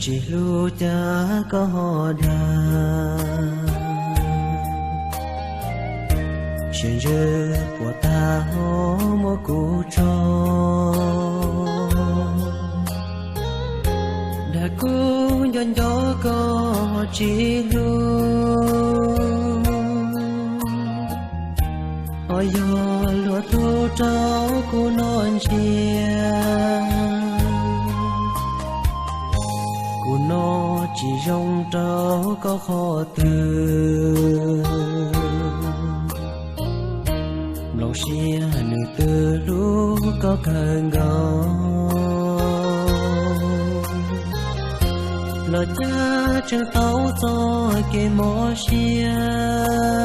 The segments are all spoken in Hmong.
Tsis hlub cas koj ho dag, siav ntsws puas tag ho muab kuv tso. Dag kuv nco nco koj tsis hlub, ho yog luag tug rau kuv noj ntsia. Kuv noj tsis zoo rau koj qhov twg, nplooj siab nws twb hlub koj kawg nkaus, los cas tseem tau txoj kev mob siab,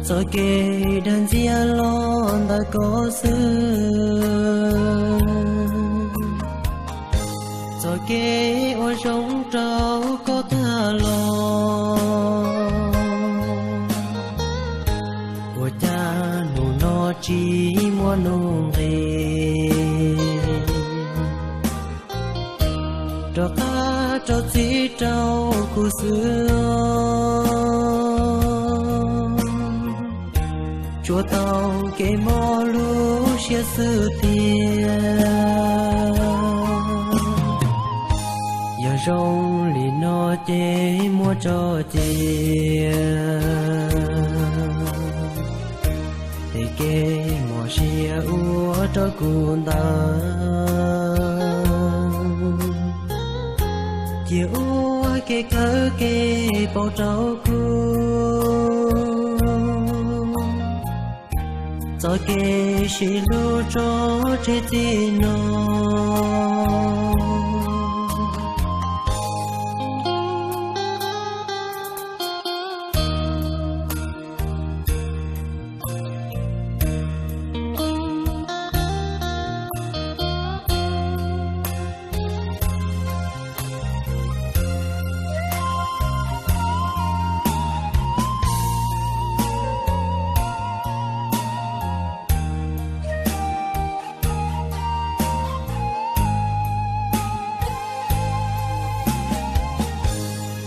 txoj kev dag ntxias los ntawm koj xwb, txoj kev ua zoo rau koj tag los. Ua cas hnub no tsis muaj nuj nqis, rov qab rau txim rau kuv xwb. Tsuas tau kev mob lub siab xwb tiag, yog zoo li no ces muab tso cia, tej kev mob siab ua rau kuv ntawd, cia ua kev kawm kev paub rau kuv, txoj kev sib hlub tso tseg txij no.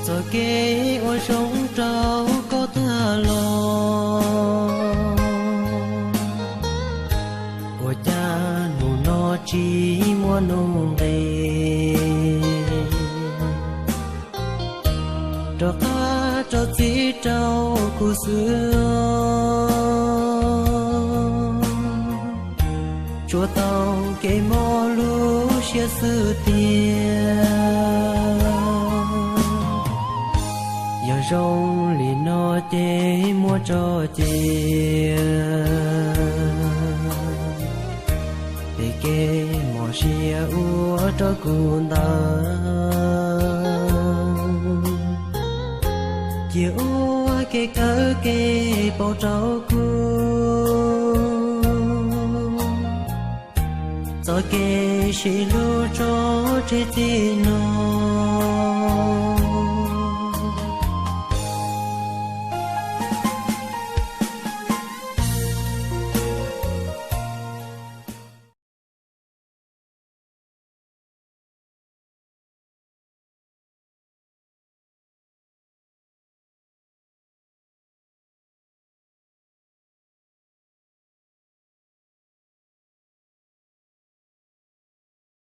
Txoj kev ua zoo rau koj tag los, ua cas hnub no tsis muaj nuj nqis, rov qab rau txim rau kuv xwb. Tsuas tau kev mob lub siab xwb tiag, yog zoo li no ces muab tso cia, tej kev mob siab ua rau kuv ntawd, cia ua kev kawm kev paub rau kuv, txoj kev sib hlub tso tseg txij no.